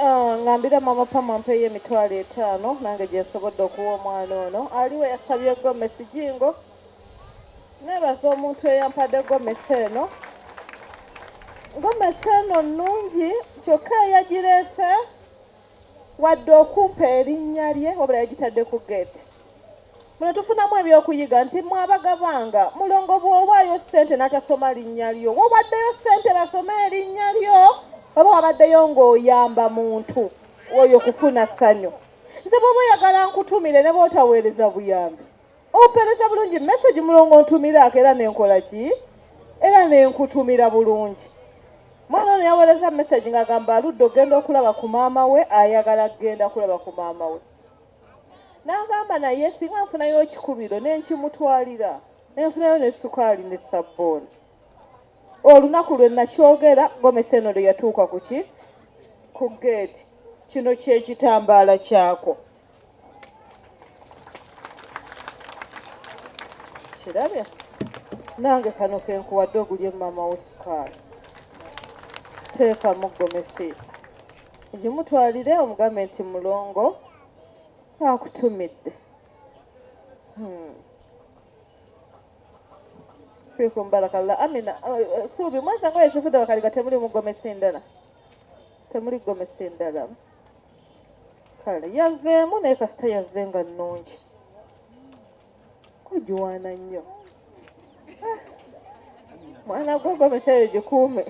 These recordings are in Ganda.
Ah, ngambira mama pama mpeeyo 50,000 nange gye nsobodde okuwa omwana ono aliwo yasabye gomesi jingo. Nebaza omuntu eyampadde gomesi eno. Gomesi eno nnungi kyokka eyagireese wadde okumpa erinnya lye wabula yagitadde ku geeti. Muno tufunamu ebyokuyiga nti mwe abagabanga mulongo bw'owaayo ssente n'atasoma linnya lyo, wawaddeyo ssente basome erinnya lyo oba wabaddeyo ng'oyamba muntu oyo kufuna ssanyu? Nze bw'oba oyagala nkutumire ne bw'otaweereza buyambi ompeereza bulungi message mulongo ntumiraako era nenkola ki era nenkutumira bulungi. Mwana ono yaweereza message ng'agamba aludde okugenda okulaba ku maama we, ayagala kugenda kulaba ku maama we. N'agamba naye singa nfunayo ekikubiro ne nkimutwalira ne nfunayo ne ssukaali ne ssabbuuni. Olunaku lwe nakyogera gomesi eno lwe yatuuka ku ki ku ggeeti. Kino kye kitambaala kyako. Kirabye nange kano ke nkuwadde ogulye maama wo ssukaali. Teekamu gomesi. Ogimutwalire omugambe nti mulongo akutumidde. Hmm. Fiikum barakallah. Amina. Eh, eh, Suubi mweza ngoye zivudde bakaliga temuli mugomesi ndala. Temuli gomesi ndala. Kale yazzeemu naye kasita yazze nga nnungi. Kugiwaana nnyo. Ah. Mwana gwo gomesi eyo gikuume.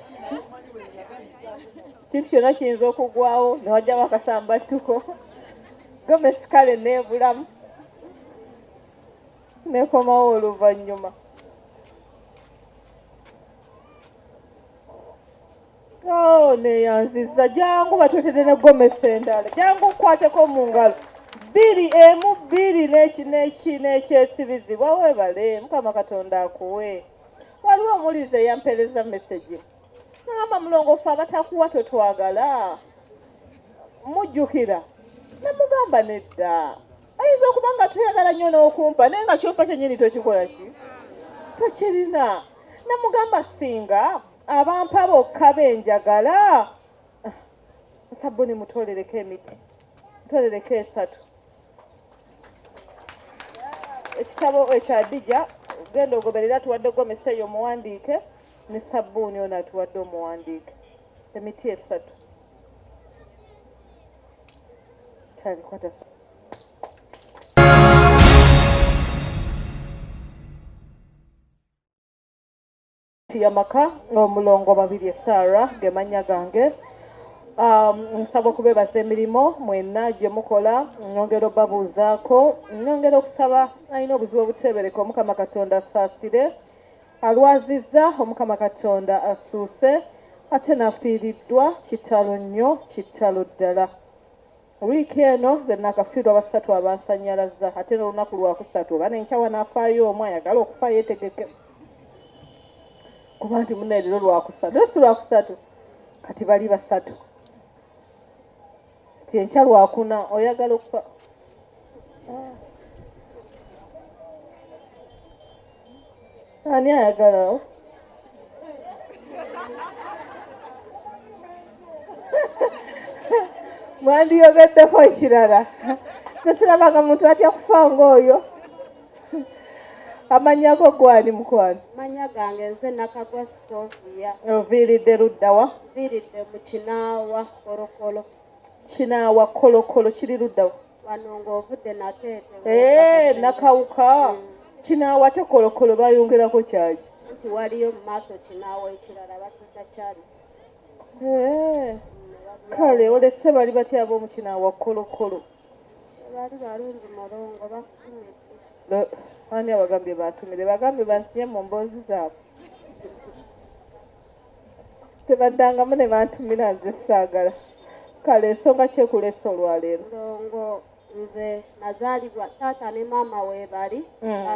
Kintu kyonna kiyinza okugwawo ne wajjawo akasambattuko. Gomesi kale neebulamu nekomawo oluvannyuma. Oh, neyanziza jangu batwetede ne gomesi endala jangu nkwateko mu ngalo bbiri emu bbiri neki neki nekyesibizibwa webale mukama katonda akuwe waliwo omuwuliriza eyampeereza mesegi nagamba mulongo ffe abatakuwa totwagala mujjukira namugamba nedda ayinza okuba nga toyagala nnyo n'okumpa naye nga kyompa kyennyini tokikola ki tokirina namugamba singa Abampa bokka be njagala. Sabbuni mutolereko emiti, mutolereko esatu. Ekitabo ekyo Adija genda ogoberera atuwadde gomesi eyo omuwandiike ne sabbuuni ono atuwadde omuwandiike emiti esatu. Kale kwata. Amaka Omulongo Babirye Sarah ge mannya gange. Nsaba okubeebaza emirimu mwenna gye mukola, nyongera obabuuzaako, nyongera okusaba alina obuzibu obuteebereka Omukama Katonda asaasire, alwazizza Omukama Katonda asuuse, ate n'afiiriddwa kitalo nnyo kitalo ddala. Wiiki eno nze nakafiirwa basatu abansanyalazza ate n'olunaku lwakusatu oba nenkya wanaafaayo omu ayagala okufa yeetegeke kuba nti muna leero lwakusatu leero si lwakusatu kati bali basatu kati enkya lwakuna oyagala okufa Ani ayagala? Mwandiyogeddeko ekirala. Tesirabanga muntu atya kufa ng'oyo. Amannya go gwani mukwano? Amannya gange nze Nakagwa Scovia. Oviiridde ludda wa? Nviiridde mu Kinaawa Kolokolo. Kinaawa Kolokolo kiri ludda wa? Wano ng'ovudde Nateete. Eh, Nakawuka. Kinaawa ate Kolokolo bayongerako kyaki? Anti waliyo mu maaso Kinaawa ekirala bakiyita Charles. Eh, kale olese bali batya ab'omu Kinaawa Kolokolo? Bali balungi mulongo bakutumidde. Ani abagambye bantumire? Bagambye bansinye mu mboozi zaabwe. Tebaddangamu ne bantumira nze saagala. Kale ensonga ki ekuleese olwaleero? Mulongo nze nazaalibwa taata ne maama weebali mm.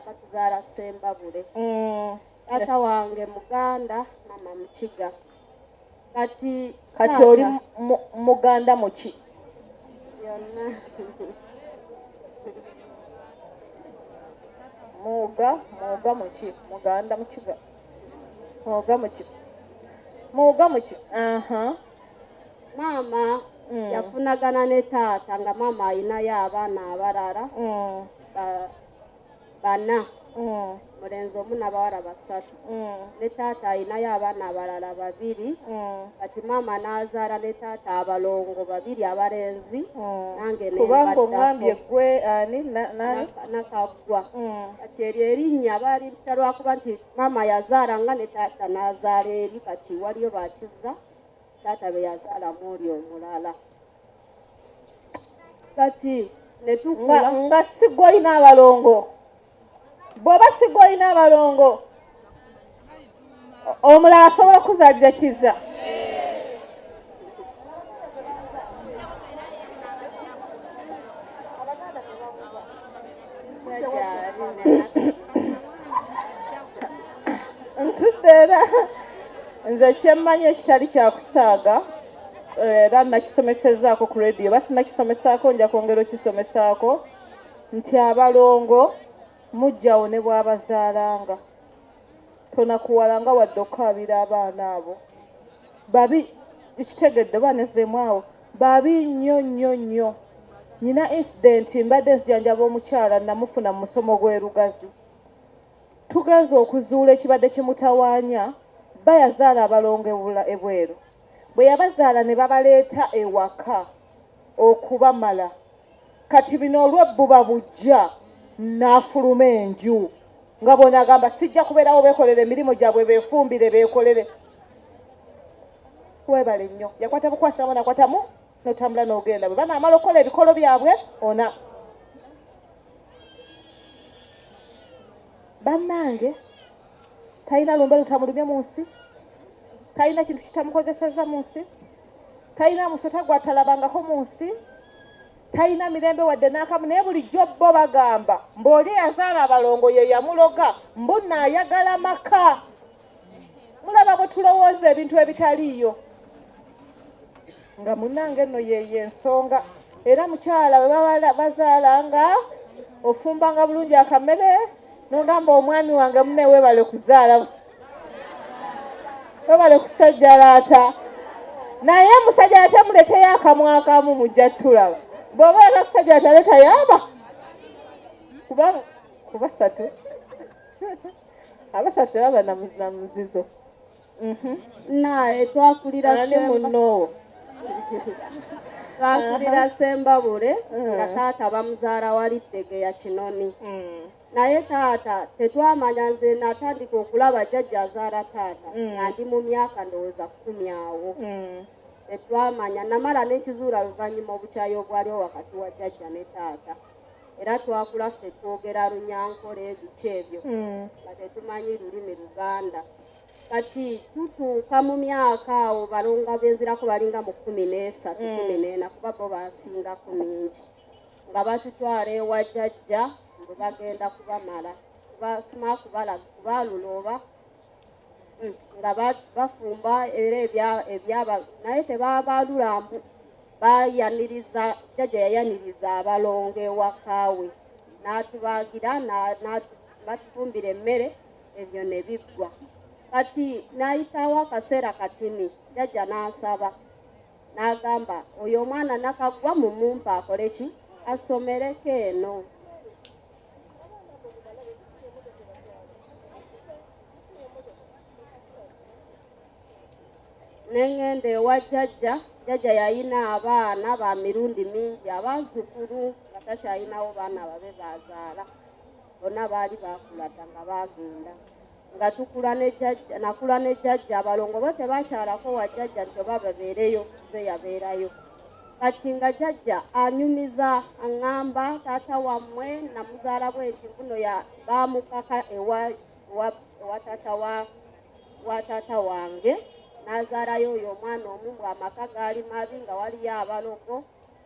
batuzaala Ssembabule. Mm. Taata wange Muganda, maama Mukiga. Kati kati oli Muganda muki? Byonna. Muga muga muki? Muganda Mukiga. Muga muki? Muga muki? Aha. Maama Yafunagana ne taata nga maama ayinayo abaana abalala bana, mulenzi omu n'abawala basatu. Ne taata ayinayo abaana abalala babiri. Kati maama n'azaala ne taata abalongo babiri abalenzi, nange ne Kubanga oŋŋambye mbaddako. Gwe ani nani? Nakaggwa. Kati eryo erinnya baalimpita lwakuba nti maama yazaala nga ne taata n'azaala eri, kati waliyo bakiza taata be yazaalamu oli omulala. Kati ne tukula. Nga si gwe olina abalongo. Bw'oba si gwe olina abalongo, omulala asobola okuzaalira Kiza? Gyali ne Ntudde era nze kyemmanyi ekitali kyakusaaga, era nakisomesezaako ku rediyo, basinakisomesaako, nja kwongera okisomesaako nti abalongo mujjawo ne bw'abazaalanga tonakuwalanga wadde okukaabira abaana abo. Babi, kitegedde oba nezeemu awo, babi nnyo nnyo nnyo. Nyina incident, mbadde nzijanjaba omukyala, namufuna mu musomo gw'erugazi. Tugenze okuzuula ekibadde kimutawaanya, bba yazaala abalongo ebweru. Bwe yabazaala ne babaleeta ewaka okubamala. Kati bino olw'ebbuba bujja n'afuluma enju nga bw'onaagamba sijja kubeerawo, beekolere emirimu gyabwe, beefumbire, beekolere. Weebale nnyo. Yakwata bukwasi awo nakwatamu n'otambula n'ogenda. Bwe banaamala okukola ebikolo byabwe ona bannange talina lumbe lutamulumye mu nsi, talina kintu kitamukozesezza mu nsi, talina musota gwatalabangako mu nsi, talina mirembe wadde n'akamu. Naye bulijjo bo bagamba mbu oli eyazaala abalongo ye yamuloga, mbu naayagala maka. Mulaba bwe tulowooza ebintu ebitaliiyo nga munnange nno yeyo ensonga. Era mukyala bwe baba bazaalanga, ofumbanga bulungi akamere n'ogamba omwami wange, munne weebale kuzaala, webale kusajjalaata. Naye musajja ate muleteyo akamwa akamu, mujja tulaba. Bw'oba oyagala kusajjalaata, leetayo aba kuba ku basatu. Abasatu tebaba na muzizo. Naye twakulira Ani Semba. Munnoowo. Twakulira Sembabule nga taata bamuzaala wali Ddegeya Kinoni. Naye taata tetwamanya. Nze natandika okulaba jjajja azaala taata nga ndi mu myaka ndowooza 10 awo. Tetwamanya, namala nekizuula luvannyuma obukyayi obwaliwo wakati wa jjajja ne taata. Era twakula ffe twogera Runyankole, biki ebyo, nga tetumanyi lulimi Luganda. Kati tutuuka mu myaka awo balonga benzirako balinga mu 13, 14, kuba bo bansingako mingi, nga batutwala ewa jjajja mbu bagenda kubamala simaa kubaalula oba nga bafumba era ebyaba, naye tebabaalula, mbu bayaniriza. Jjajja yayaniriza abalongo ewaka we n'atubagira, batufumbira emmere, ebyo ne biggwa. Kati n'ayitawo akaseera katini, jjajja n'asaba n'agamba, oyo omwana Nakaggwa mumumpa akole ki, asomereko eno. Neŋŋenda ewa jjajja. Jjajja yayina abaana ba mirundi mingi, abazzukulu, nga takyayinawo baana babe bazaala, bonna baali bakula dda nga bagenda. Nga tukula ne jjajja, nakula ne jjajja. Abalongo bo tebakyalako wa jjajja nti oba babeereyo, nze yabeerayo. Kati nga jjajja anyumiza, aŋŋamba, taata wammwe namuzaala bwe nti mbuno ya baamukaka ewa taata wa taata wange, n'azaalayo oyo omwana omu, mbw amaka gaali mabi nga waliyo abalogo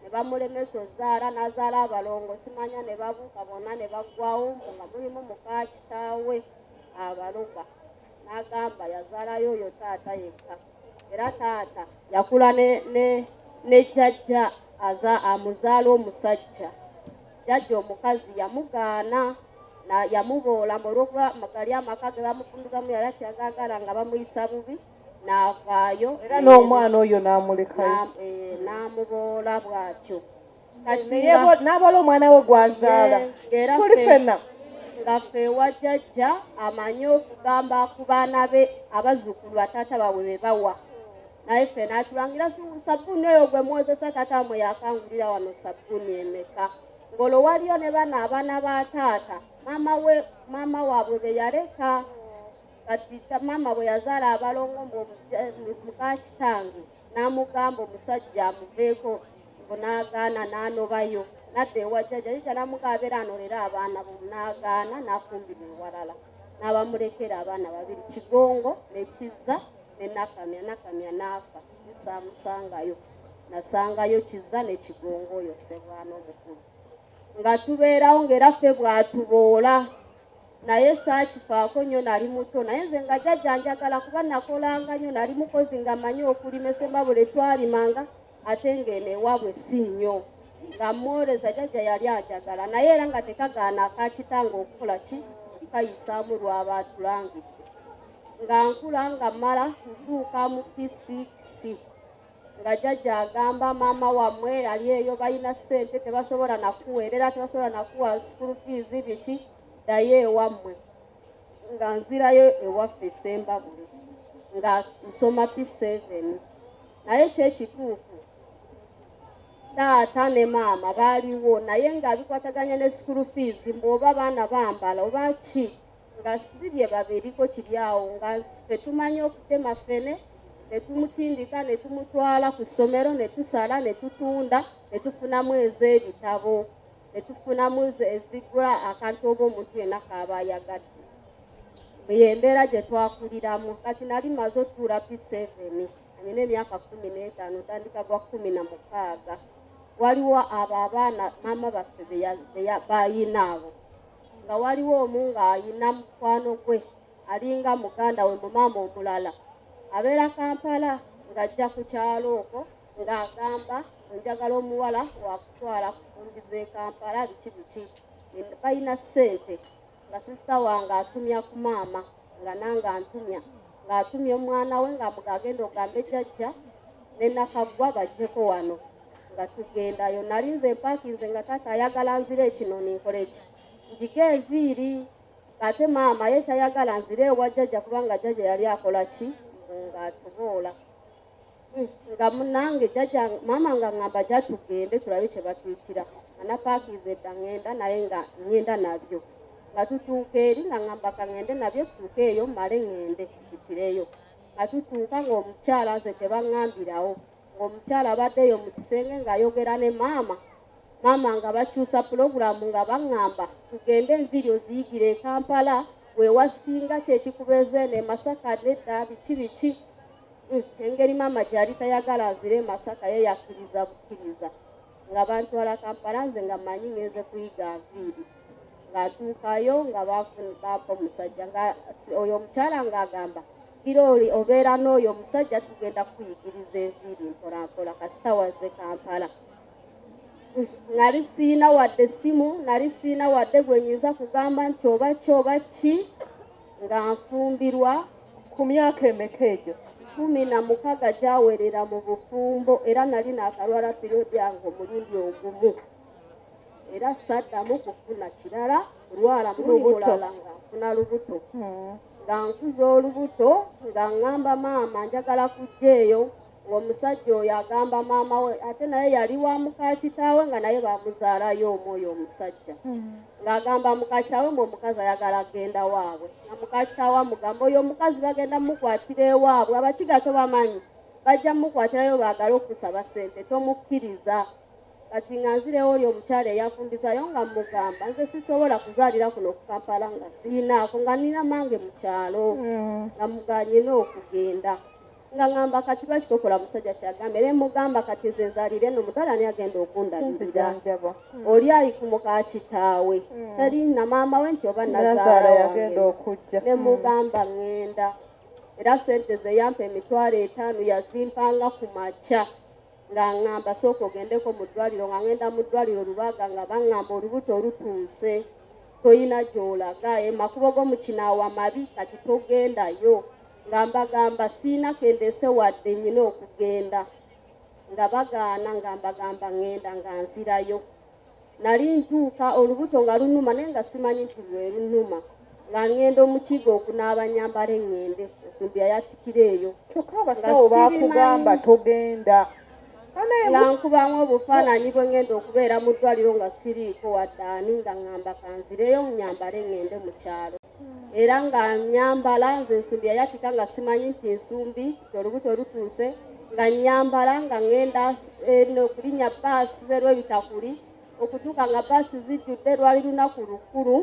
ne bamulemesa ozaala, n'azaala abalongo simanya ne babuuka bonna ne baggwawo, mbu nga mulimu muka kitaawe abaloga. N'agamba yazaalayo oyo taata yekka. Era taata yakula ne jjajja aza amuzaala omusajja. Jjajja omukazi yamugaana, yamuboola mbu olw'okuba gali amaka ge bamufumbizamu yali akyagaagala nga bamuyisa bubi. N'avaayo. Era n'omwana oyo n'amulekayo. N'amuboola bw'atyo. Kati N'abala omwana we gw'azaala. Ng'era Tuli ffenna. Nga ffe ewa jjajja amanyi okugamba ku baana be, abazzukulu bataata baabwe be bawa, naye ffe n'atulangira sabbuuni oyo gwe mwozesa, taata wammwe yakangulira wano sabbuuni emeka. Ng'olwo waliyo ne bano abaana ba taata, maama we, maama waabwe be yaleka. Kati maama bwe yazaala abalongo, muka kitange n'amugamba omusajja amuveeko, mbu n'agaana, n'anobayo n'adda ewa jjajja. Jjajja n'amugamba abeera anolere abaana bo, n'agaana, n'afumbirwa ewalala, n'abamulekera abaana babiri, Kigongo ne Kizza ne Nakamya. Nakamya n'afa, nsaamusangayo, nasangayo Kizza ne Kigongo oyo Ssebwana omukulu. Nga tubeerawo ng'era ffe bw'atuboola, naye saakifaako nnyo, nali muto. Naye nze nga jjajja njagala kuba nakolanga nnyo, nali mukozi nga mmanyi okulima. Essembabule twalimanga, ate ng'eno ewaabwe si nnyo, nga mwoleza. Jjajja yali anjagala, naye era nga tekagaana akakitanga okukola ki, okukayisaamu lwaba atulangidde. Nga nkula, nga mmala ntuuka mu P6, nga jjajja agamba, "Maama wammwe ali eyo, balina ssente, tebasobola nakuweerera, tebasobola nakuwa school fees, biki, ddayo ewammwe." Nga nzirayo ewaffe Sembabule nga nsoma P7. Naye kyekituufu, taata ne maama baaliwo, naye nga bikwataganya ne school fees, mbw'oba baana bambala oba ki, nga si bye babiriko kiri awo. Nga ffe tumanyi okutema ffene, ne tumutindika ne tumutwala ku ssomero, ne tusala ne tutunda, ne tufunamu ez'ebitabo, ne tufunamu ezigula akantu oba omuntu yenna kaaba ayagadde. Eyo embeera gye twakuliramu. Kati nali maze otuula P7, nina emyaka 15, ntandika gwa 16. Waliwo abo abaana maama baffe bayina abo, nga waliwo omu ng'ayina mukwano gwe alinga muganda we mu maama omulala, abeera Kampala, ng'ajja ku kyalo okwo ng'agamba, "Njagala omuwala wakutwala kufumbiza e Kampala," biki biki, balina ssente. Nga sister wange atumya ku maama, nga nange antumya, ng'atumya omwana we, ng'amuga agenda ogambe jjajja ne Nakaggwa bajjeko wano. Nga tugendayo. Nali nze mpaakinze, nga taata ayagala nzire ekinoni nkole ki, njige enviiri, ate maama ye tayagala nzire ewa jjajja, kubanga jjajja yali akola ki, ng'atuboola. Nga munange jjajja, maama nga ŋŋamba jja tugende tulabe kye batuyitira. Nga napaakinze dda, ŋŋenda naye, nga ŋŋenda nabyo. Nga tutuuka eri, nga ŋŋamba ka ŋŋende nabyo, tutuuke eyo mmale ŋŋende mpitireyo. Nga tutuuka, ng'omukyala, nze tebaŋŋambirawo, ng'omukyala abadde eyo mu kisenge ng'ayogera ne maama. Maama nga bakyusa pulogulaamu, nga baŋŋamba tugende enviiri oziyigire e Kampala, wewasinga kyekikubeeza eno e Masaka nedda, biki biki. Engeri maama gyali tayagala nzire e Masaka, ye yakkiriza bukkiriza, nga bantwala Kampala. Nze nga mmanyi ngenze kuyiga nviiri. Nga ntuukayo, nga bampa omusajja, nga oyo omukyala ng'agamba, "Gira oli obeera n'oyo omusajja, tugenda kukuyigiriza enviiri mpola mpola kasita wazze Kampala." Nali siina wadde essimu, nali siina wadde gwe nyinza kugamba nti oba ki oba ki. Nga nfumbirwa. Ku myaka emeka egyo? 16 gyawerera mu bufumbo. Era nali naakalwala period yange omulundi ogumu, era saddamu kufuna kirala kulwala mulundi Lubuto. mulala, nga nfuna lubuto. Nga nkuza olubuto, nga ŋŋamba maama njagala kujja eyo, ng'omusajja oyo agamba maama we, ate naye yali wa muka kitaawe, nga naye bamuzaalayo omwoyo omusajja, ng'agamba muka kitaawe mbu omukazi ayagala kgenda waabwe. Nga muka kitaawe amugamba, "Oyo omukazi bagenda mukwatira ewaabwe, abakiga tobamanyi, bajja mukwatirayo baagale okusaba ssente, tomukkiriza." Kati nga nzirewo oli omukyala eyafumbizayo, nga mugamba nze sisobola kuzaalira kuno ku Kampala nga siinaako, nga nina mange mu kyalo, nga muganyina okugenda. Nga ŋŋamba, "Kati lwaki tokola musajja kyagamba?" Era mugamba, "Kati nze nzaalire eno, mutwala ani agenda okundabirira?" Nzijanjaba. Oli ali ku muka kitaawe, teri na maama we nti oba nazaala nazaala yagenda wange. Okujja. Ne mugamba ŋŋenda. Era sente ze yampa, 500,000, yazimpanga ku makya, nga ŋŋamba sooka ogendeko mu ddwaliro. Nga ŋŋenda mu ddwaliro Lubaga, nga baŋŋamba olubuto olutuuse, toyina gy'olaga, makubo g'omukinaawa mabi, kati togendayo. Nga mbagamba siina kendese wadde, nyina okugenda. Nga bagaana, nga mbagamba ŋŋenda, nga nzirayo. Nali ntuuka olubuto nga lunuma, naye nga simanyi nti lwe lunuma. Nga ŋŋenda omukigo okunaaba, nyambale ŋŋende. Ensumbi yayatikira eyo. Kyokka abasawo baakugamba togenda. Nga nkubamu obufaananyi bwe ŋŋenda okubeera mu ddwaliro nga siriiko wadde ani, nga ŋŋamba kanzireyo nyambale ŋŋende mu kyalo. Era nga nyambala nze, ensumbi yayatika nga simanyi nti nsumbi, nti olubuto lutuuse. Nga nyambala nga ŋŋenda eno okulinnya baasi z'erwebitakuli, okutuuka nga baasi zijjudde. Lwali lunaku lukulu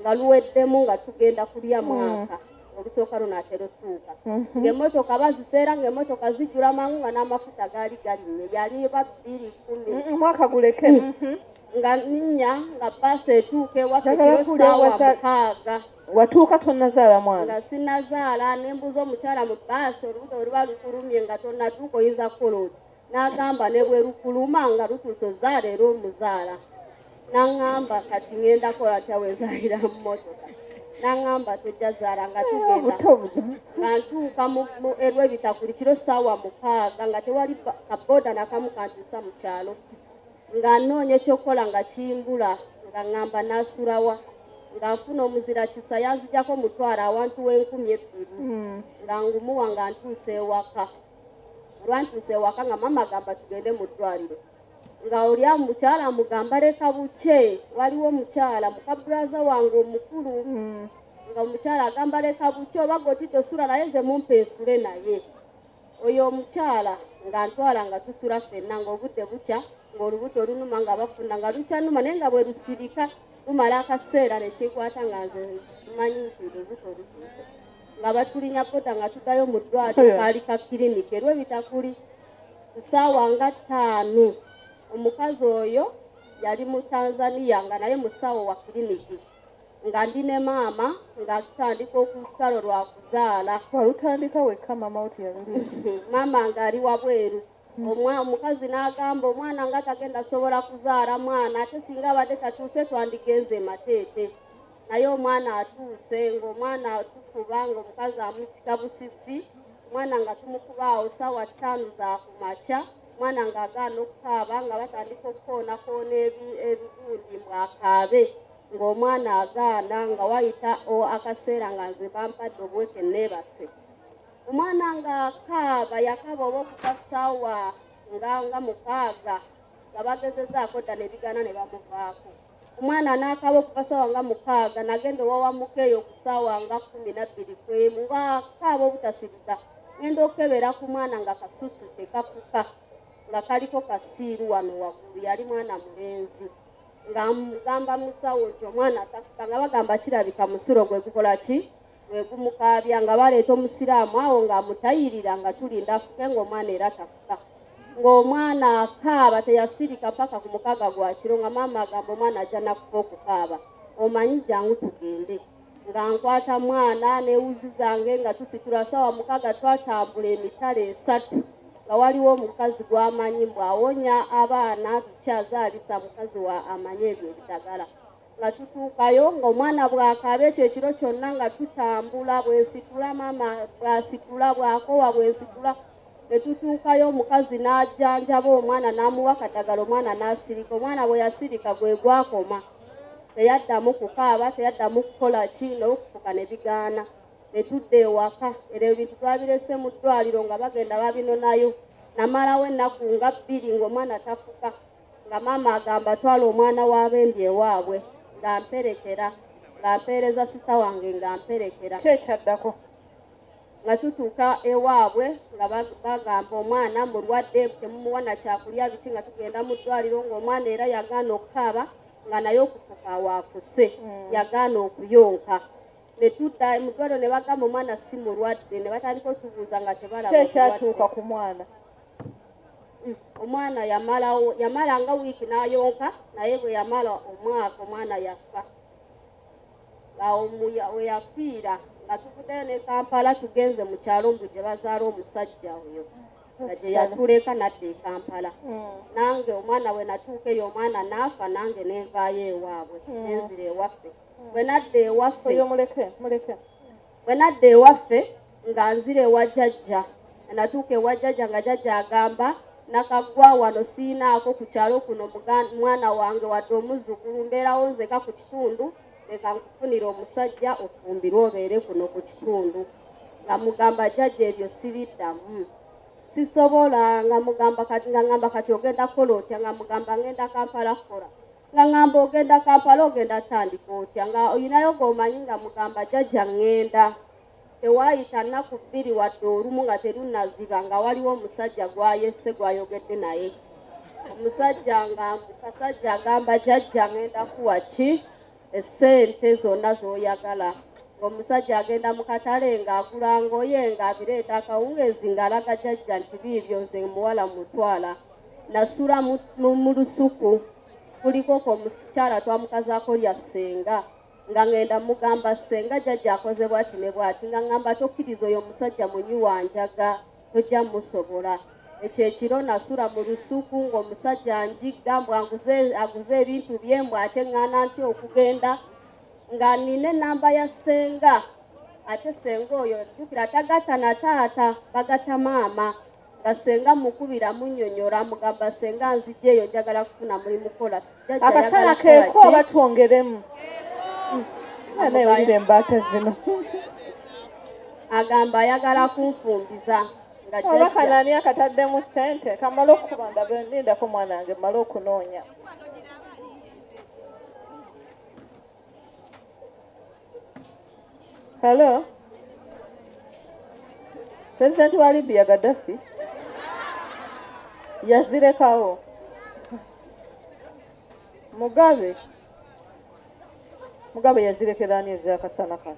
nga luweddemu, nga tugenda kulya mwaka olusooka lunaatera otuuka, ng'emmotoka baziseera, ng'emmotoka zijjula mangu, nga n'amafuta gaali galinnye, yali ba 210. Mwaka guleke. Nga ninnya nga baasi etuuka ewaffe Njagala kiro kuwulira ssaawa 6. Watuuka tonnazaala mwana? Nga sinazaala. Nembuuza omukyala mu baasi, olubuto bwe luba lukulumye nga tonnatuuka oyinza kukola oti? N'agamba ne bwe lukuluma nga lutuuse ozaala era omuzaala. N'aŋŋamba kati ŋŋenda kola ntya wenzaalira mu mmotoka? N'aŋŋamba tojja zaala. Nga tugenda Obuto buno. Nga ntuuka mu erwebitakuli kiro ssaawa 6, nga tewali kaboda nakamu kantuusa mu kyalo. Nga nnoonya ekyokukola nga kimbula, nga ŋŋamba naasulawa. Nga nfuna omuzira kisa, yanzijako mutwalo awantu w'2000, nga ngumuwa. Nga ntuusa ewaka, olwantuusa ewaka nga mama agamba tugende mu ddwaliro, nga oli mukyala amugamba leka bukye, waliwo omukyala muka brother wange omukulu. Nga omukyala agamba leka bukye, oba gotidde osula naye, nze mumpe ensule naye. Oyo omukyala nga ntwala, nga tusula ffenna. Ng'obudde bukya, ng'olubuto lunuma, nga bafuna nga lukyanuma, naye nga bwe lusirika lumala akaseera nekinkwata, nga nze simanyi nti lubuto lutuuse. Nga batulinya boda nga tuddayo mu ddwaliro. Kaali ka kiriniki erwebitakuli ku ssaawa nga 5. Omukazi oyo yali mu Tanzania, nga naye musawo wa kiriniki. Nga ndi ne maama, nga tutandika olutalo lwa kuzaala. Walutandika wekka, maama wo teyaluli? Maama ng'ali wabweru. Omukazi n'agamba omwana nga tagenda sobola kuzaala mwana, ate singa abadde tatuuse twandigenze mateete, naye omwana atuuse. Ng'omwana tufuba, ng'omukazi amusika busisi, omwana nga tumukubaawo ssaawa 5 za kumakya. Omwana ng'agaana okukaaba, nga batandika okukoonakoona ebigundi mbwakaabe, ng'omwana agaana. Nga wayita akaseera, nga nze bampadde obuweke neebase, omwana ng'akaaba. Yakaaba oba okuva ssaawa nga 6, nga bagezezaako dda ne bigaana ne bamuvaako. Omwana n'akaaba okuva ssaawa nga 6, nagenda owawamuka eyo ku ssaawa nga 12 kwemu, ng'akaaba obutasirika. Ngenda okukebera ku mwana nga kasusu tekafuka, nga kaliko kasiiru wano waggulu. Yali mwana mulenzi. Nga mugamba musawo nti omwana tafuka, nga bagamba kirabika musulo gwe gukola ki, gwe gumukaabya. Nga baleeta omusiraamu awo ng'amutayirira, nga tulinda afuke, ng'omwana era tafuka, ng'omwana akaaba teyasirika paka ku 6 gwa kiro. Nga maama agamba omwana ajja nakufa okukaaba, omanyi jangu tugende. Nga nkwata mwana newuzi zange, nga tusitula. Ssaawa 6 twatambula emitala 3, nga waliwo omukazi gw'amanyi mbw awonya abaana bikyazaalisa, mukazi wa amanyi ebyo ebitagala. Nga tutuukayo, ng'omwana bw'akaaba ekyo ekiro kyonna, nga tutambula, bwensitula maama bw'asitula, bw'akowa bwensitula, ne tutuukayo. Omukazi n'ajjanjaba omwana, n'amuwa kadagala, omwana n'asirika. Omwana bwe yasirika gwe gwakoma, teyaddamu kukaaba, teyaddamu kukola ki, n'okufuka ne bigaana. Ne tudda ewaka. Era ebintu twabirese mu ddwaliro, nga bagenda babinonayo. Namalawo ennaku nga 2 ng'omwana tafuka, nga maama agamba twala omwana w'abendi ewaabwe, nga mperekera, nga mpeereza sister wange, nga mperekera. Ki ekyaddako? Nga tutuuka ewaabwe, nga bagamba omwana mulwadde, temumuwa na kyakulya biki. Nga tugenda mu ddwaliro, ng'omwana era yagaana okukaaba, nga naye okufuka waafuse, yagaana okuyonka. Ne tudda mu ddwaliro ne bagamba omwana si mulwadde, ne batandika otubuuza nga tebalaba Ki bulwadde. Ekyatuuka ku mwana? Omwana yamalawo, yamala nga wiiki n'ayonka, naye bwe yamala omwaka omwana yafa. Awo we yafiira, nga tuvuddeyo ne Kampala, tugenze mu kyalo mbu gye bazaala omusajja oyo, nga gye yatuleka nadda e Kampala. Nange omwana bwe natuuka eyo, omwana n'afa, nange nenvaayo ewaabwe, nenzira ewaffe. Bwe nadda ewaffe Oyo muleke, muleke. Bwe nadda ewaffe Nga nzira ewa jjajja, natuuka ewa jjajja nga jjajja agamba, "Nakaggwa wano siinaako ku kyalo kuno mwana wange wadde omuzzukulu, mbeerawo nzeka ku kitundu, leka nkufunire omusajja ofumbirwe obeere kuno ku kitundu." Nga mugamba, "Jjajja, ebyo sibiddamu, sisobola." Nga mugamba kati, nga ngamba, "Kati ogenda kukola otya?" Nga mugamba, "Ngenda Kampala kukola." Nga ngamba, "Ogenda Kampala, ogenda tandika otya nga oyinayo g'omanyi?" Nga mugamba, "Jjajja, ŋŋenda." Tewaayita nnaku 2 wadde olumu nga terunnaziba, nga waliwo omusajja gwayesse, gwayogedde naye. Omusajja nga kasajja agamba, "Jjajja, ŋŋenda kuwa ki essente zonna z'oyagala." Ng'omusajja agenda mu katale ng'agula ngoye, ng'abireeta akawungeezi, ng'alaga jjajja nti, "Biibyo, nze muwala mutwala." Nasula mu lusuku kuliko ko omukyala twamukazaako lya Ssenga, nga ŋŋenda mugamba, "Ssenga, jjajja akoze bw'ati ne bw'ati." Nga ŋŋamba, "Tokkiriza, oyo omusajja munywi wa njaga, tojja musobola." Ekyo ekiro nasula mu lusuku ng'omusajja njigga mbw aguze ebintu bye, mbw ate ŋŋaana nti okugenda nga nina ennamba ya ssenga. Ate ssenga oyo, jjukira tagatta na taata, bagatta maama. Nga ssenga mukubira, munnyonnyola, mugamba, "Ssenga, nzijja eyo, njagala kufuna mulimu kola." Jjajja Akasana ayagala kukola keeko ki? Oba twongeremu? Naye wulira embaata zino. Agamba ayagala kunfumbiza nga Oba jjajja kanani akataddemu ssente kamale okukuba. Ndabe, lindako mwana wange, mmale okunoonya. Hello, pulezidenti wa Libya Gaddafi yazirekawo. Mugabe, Mugabe yazirekera ani ezakasana kano?